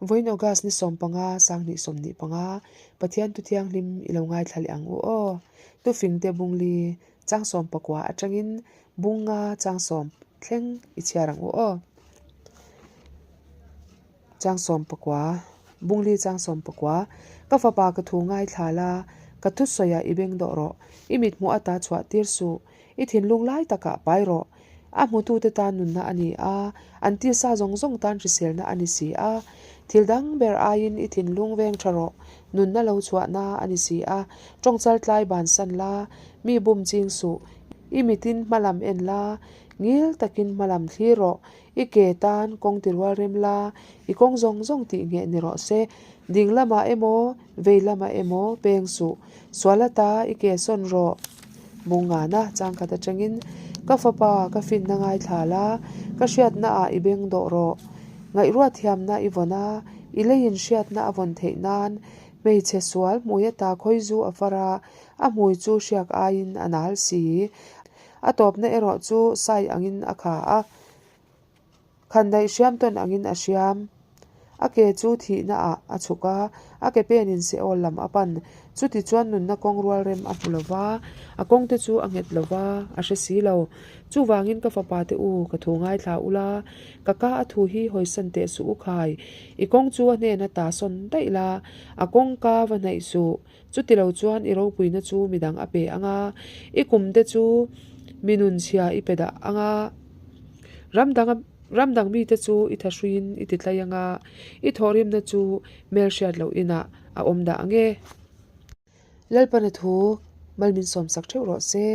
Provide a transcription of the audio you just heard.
Vawiin August ni 15 2025 Pathian thu thianghlim i lo ngaithla leh ang u aw. Tufingte bungli chang 19 atangin bunga chang sawm thleng i chhiar ang u aw. Chang 19 bungli chang 19 Ka fapa ka thu ngaithla la, ka thusawiah i beng dawh rawh, i mithmuh ata chhuah tir suh, I thinlung lai takah pai rawh. A hmutute tan nunna a ni a, an tisa zawng zawng tan hriselna a ni si a. Thil dang ber aiin i thinlung veng tha rawh, nunna lo chhuahna a ni si a. Tawngchal tlai bansan la, mi bum ching suh. I mitin hmalam en la, ngil takin hmalam thlir rawh. I ke tan kawng ti rual rem la, i kawng zawng zawng tih ngheh ni rawh se. Ding lamah emaw, vei lamah emaw peng suh. Sual ata i ke sawn rawh. Mungana changkhat atangin, Ka fapa, ka finna ngaithla la, ka hriatna ah i beng dawh rawh. Ngaihruat thiamna i vawn a, i leiin hriatna a vawn theih nan, hmeichhe sual hmui ata khawizu a far a, a hmui chu hriak aiin a nal si. A tawpna erawh chu sai angin a kha a, khandaih hriam tawn angin a hriam. A ke chu thihna ah a chhuk a, a ke penin Seol lam a pan. Chuti chuan nunna kawng rual rem a hmu lo va, a kawngte chu a nghet lo va, a hre si lo. Chuvangin ka fapa te u, ka thu ngaithla ula, ka ka a thu hi hawisan teh suh u khai. I kawng chu a hnena ta sawn daih la, a kawngka va hnaih suh. Chuti lo chuan i ropuina chu midang a pe ang a, i kumte chu mi nunchhia i pe dah ang a, ram dang ram dang mite chu i thahruiin i ti tlai ang a, i thawhrimna chu hmelhriat loh inah a awm dah ang e. Lalpana thu mal min sawmsak theuh rawh se.